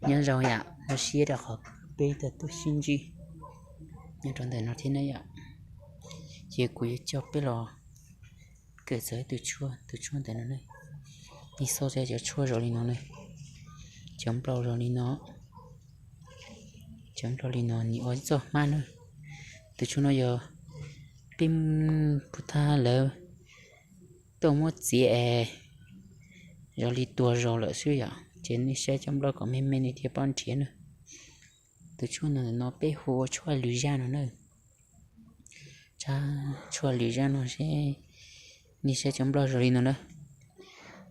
Nyob zoo yom, zoo siab rau qhov peb tau tuaj sib ntsib nyob rau ntawm no thiab na yom. Ces kuv yuav coj peb los kawm txog tus tshuaj, tus tshuaj ntawm no ne. Nej xauj saib cov tshuaj zoo li no ne, cov nplau zoo li no, cov nplau li no nws ua txoj hmab na. Tus tshuaj no yog peb pus thaj lawv tuaj muab txiav es zoo li tuag zog lawm xwb yom, ces nej saib cov nplau kom me me nej thiaj pab nrhiav na. Tus tshuaj no, no peb hu ua tshuaj lwm zaj no na. Tshuaj lwm zaj no seb, nej saib cov nplau zoo li no na.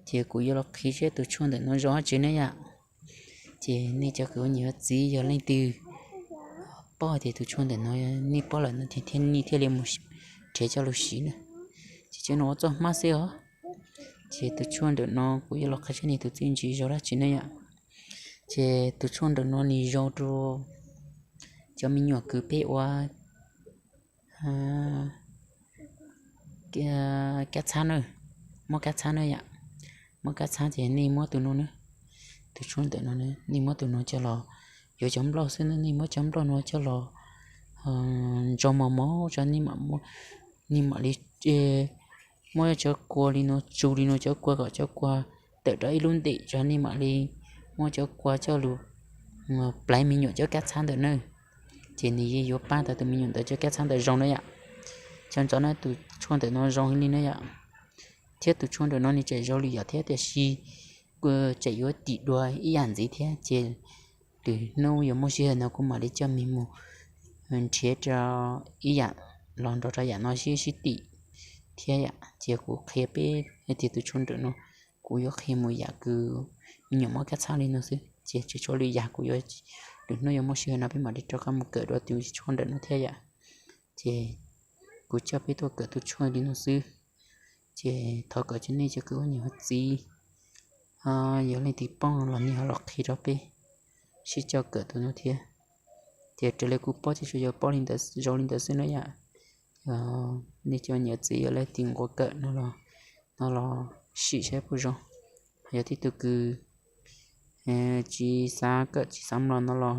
Ces kuv yuav los qhia seb tus tshuaj ntawm no zoo dab tsi ne yom. Ces nej cov kwv uas nyiam yuav txiv, yog leej twg paub tias tus tshuaj ntawm no nej paub lawm no ces nej thiaj li mus nrhiav coj los siv na. Ces tshuaj no ua txoj hmab xwb os. Ces tus tshuaj ntawm no kuv yuav los qhia seb nws tus txiaj ntsig zoo dab tsi ne yom. Ces tus tshuaj ntawm no nws zoo rau cov me nyuam kwv peb ua kab txhab na, muab kab txhab na yom, muab kab txhab ces nej muab tus no na, tus tshuaj ntawm no, nej muab tus no coj los, yuav cov nplau xwb na, nej muab cov nplau no coj los ntso mos mos tso, nej mam li muab cov kua li no tsu li no, cov kua kom cov kua tawm rau ib lub ntim tso, nej mam li muab cov kua coj los plaiv me nyuam cov kab txhab ntawm na. Ces nws yeej yuav pab tau tus me nyuam ntawd cov kab txhab ntawd zoo na yom. Cov ntxov na, tus tshuaj ntawm no zoo li na yom. Thiab tus tshuaj ntawm no nws tseem zoo li yom thiab, tiam sis tseem yuav tim dua ib yam ntxiv thiab, ces lwm hnub yuav muaj sij hawm no kuv mam li coj me mus nrhiav rau ib yam los nrog rau yam no sib sib tim thiab yom. Ces kuv qhia peb hais tias tus tshuaj ntawm no kuv yuav qhia mus yam kws me nyuam muab kab txhab li no xwb, ces tsis tshua lwm yam, kuv yuav, lwm hnub yuav muaj sij hawm no peb mam li rov qab mus kawm dua tus tshuaj ntawm no thiab yom. Ces kuv coj peb tuaj kawm tus tshuaj li no xwb. Ces thov kom cov nej cov kwv uas nyiam yuav txiv, yog leej twg paub los nej ho los qhia rau peb sib coj kawm tus no thiab. Ces raws li kuv paub ces tsuas yog paub li ntawd, zoo li ntawd xwb na yom. Nej cov nyiam txiv yog leej twg nquas kawm no los, no los sim saib puas zoo. Yog tib tug kws tsis xav kawm tsis xav mloog no los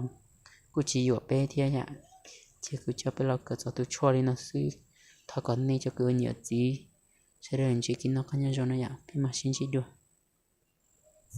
kuj tsis yuam peb thiab yom. Ces kuv coj peb los kawm txog tus tshuaj li no xwb. Thov kom nej cov kwv uas nyiam txiv sawv daws ntsib kev noj qab nyob zoo na yom, peb mam sib ntsib dua.